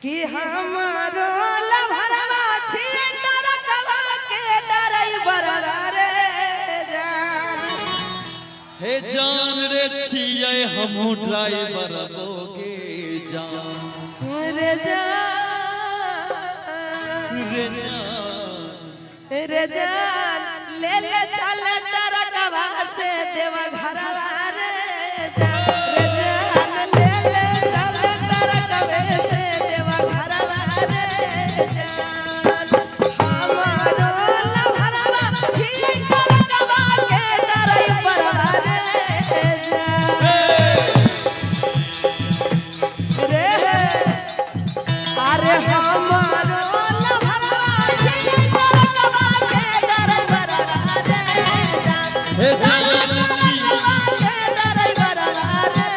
कि हमारो लभरवा छियै ट्रकवा के ड्राइवरवा रे जान। हे जान रे छियै हमहूँ ड्राइवर बोगे जान। रे जान रे जान रे जान ले ले चल ट्रकवा से देवा घरवा रे जान। रे जान ले ले चल ट्रकवे से देवा घरवा रे जान। हमारो लभरवा छियै ट्रकवा के ड्राइवरवा रे जान। रे अरे हमारो लभरवा छियै ट्रकवा के ड्राइवरवा रे जान। हे जान छियै के ड्राइवरवा रे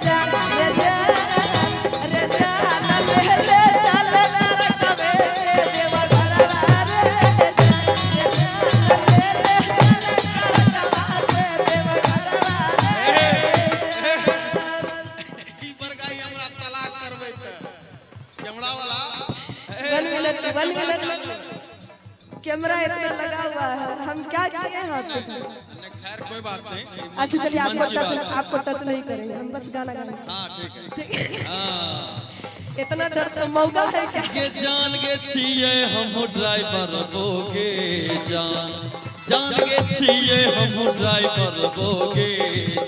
जान। रे जान रे जान ले ले चल ट्रकवे से देवा घरवा रे जान। रे जान ले ले चल ट्रकवा से देवा घरवा रे जान। ई बरगाई हमरा तलाक करबै त कैमरा वाला 1 मिनट 1 मिनट, कैमरा इतना लगा हुआ है, हम क्या किए हैं आपके साथ? नहीं, खैर कोई बात नहीं। अच्छा चलिए, आपको मन की टच बात है। आपको टच नहीं करेंगे हम, बस गाना गाना। हाँ ठीक है हाँ। इतना डर तो मौका है क्या? गे जान गे छियै हमहूँ ड्राइवर बोगे जान। जान गे छियै हमहूँ ड्राइवर बोगे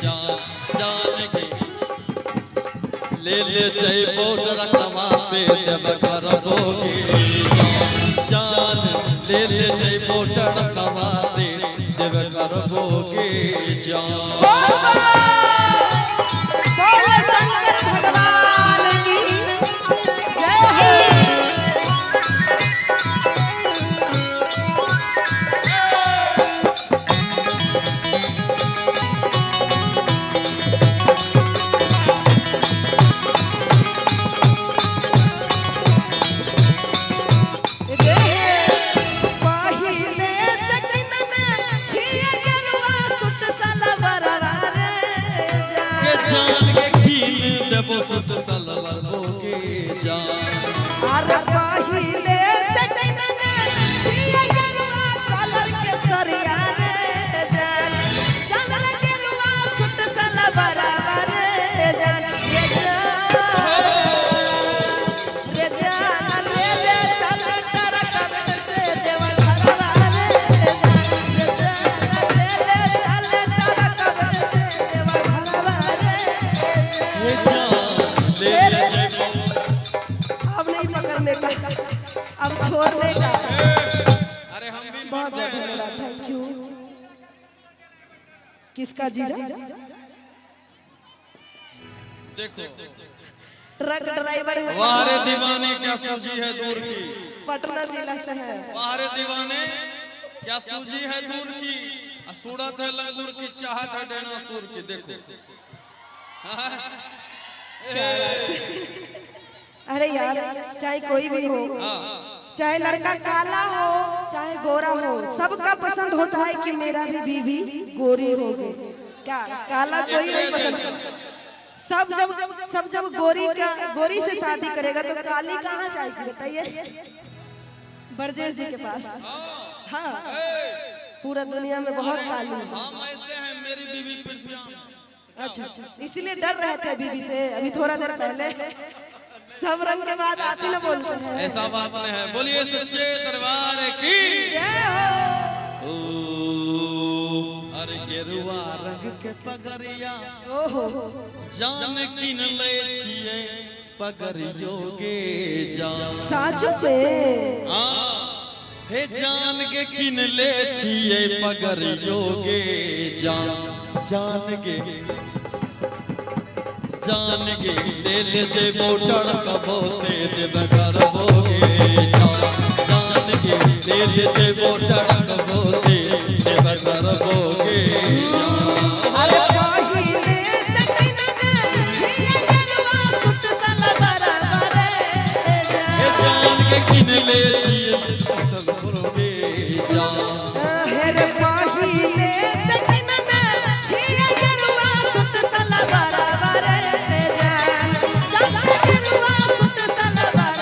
जान। जान गे ले ले जइबो ट्रकवा से देव घर बोगे जान। जान ले ले जइबो ट्रकवा से देव घर बोगे जान। बोलो शंकर भगवान की जय हो। रे पहिले सकिन में छियै गेरुआ सुत सलवरवा रे गे जान। जान गे कीन देबो सुत सलवर बोगे जान। अरे पहिले सकिन में छियै गेरुआ कलर के सरिया रे जान। जान गेरुआ सुत सलवरवा रे जान। रे जान रे जान ले ले चल ट्रकवे से देवा घरवा रे जान। रे जान ले ले चल ट्रकवे से देवा घरवा रे हे जान। जान ले ले जइबो। अब नहीं पकड़ने का, अब छोड़ने का। अरे हम भी बहुत बहुत धन्यवाद, thank you. किसका जीजा? देखो ट्रक ड्राइवर है। वाह रे दीवाने क्या सूझी है दूर की। पटना जिला से है। वाह रे दीवाने क्या सूझी है दूर की, आ सूरत है लंगूर की, चाहत है डायनासोर की। देखो अरे यार, चाहे कोई भी हो, चाहे लड़का काला हो चाहे गोरा हो, सबका पसंद होता है कि मेरा भी बीवी गोरी हो गई। क्या काला कोई नहीं पसंद? सब जब गोरी का गोरी से शादी करेगा तो काली कहाँ जाएगी बताइए? ब्रजेश जी के पास। हाँ, पूरा दुनिया में बहुत काली है। हम ऐसे हैं, मेरी बीवी पृथ्वी। अच्छा, इसीलिए डर रहे थे बीवी से अभी थोड़ा देर पहले। सब रंग के बाद आप ही ना बोलते हैं। ऐसा बात नहीं है। बोलिए सच्चे दरबार की जय हो। ओ अरे गेरुआ रंग के पगरिया ओहो जान किन ले छियै पगरियो गे जान। साचो में हाँ, हे जान गे किन ले छियै पगरियो गे जान। जान गे जान गे ले ले जइबो ट्रकबो से देव घरबो गे जान। जान गे ले ले जइबो ट्रकबो से देव घरबो गे जान। अरे पहिले सकिन में छियै गेरुआ सुत सलवरवा रे हे जान। जान गे किन ले छियै सलवरो गे जान। हेरे पहिले सकिन में छियै गेरुआ सुत सलवरवा रे जान। जान गेरुआ सुत सलवरवा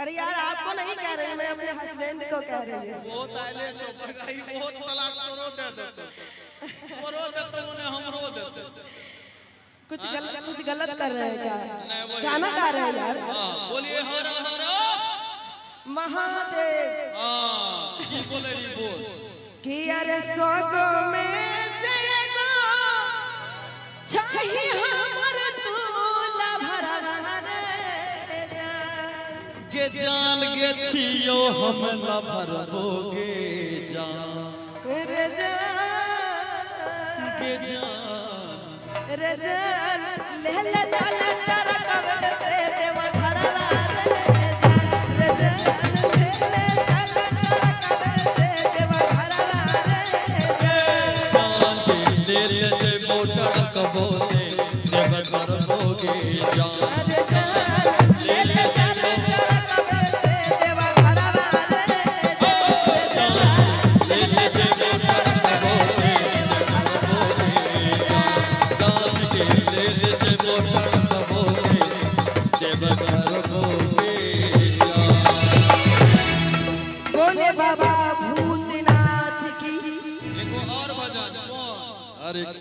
अरे यार, आपको नहीं कह रही, मैं अपने हस्बैंड को कह रही हूँ। बहुत आइले छौ बरगाही, बहुत तलाक तोरो दे देतो, तोरो देतो, ओने हमरो देतो। कुछ गलत कर रहे हैं क्या? नहीं, वही। गाना गा रहे हैं यार। हाँ, बोलिए हर हर महादेव। हाँ, की बोले री बोल। कि अरे सोगो में से एगो छही हमर तूला भरा रे जान। गे जान गे छियो हम लभरबो गे जान। रे जान। गे जान। रे जान, ले ले चल टरकवे से देवा घरवा रे जान। रे जान, ले ले चल टरकवे से देवा घरवा रे जान। जान गे ले ले जइबो टरकबो से देव घरबो गे जान। रे जान, ले ले चल टरकवे से देवा घरवा रे जान। ले ले जइबो टरकबो से देव घरबो गे जान। जान गे ले ले जइबो टरकबो से देव घरबो गे जान। बोले बाबा भूतनाथ की। एगो और भजन। अरे।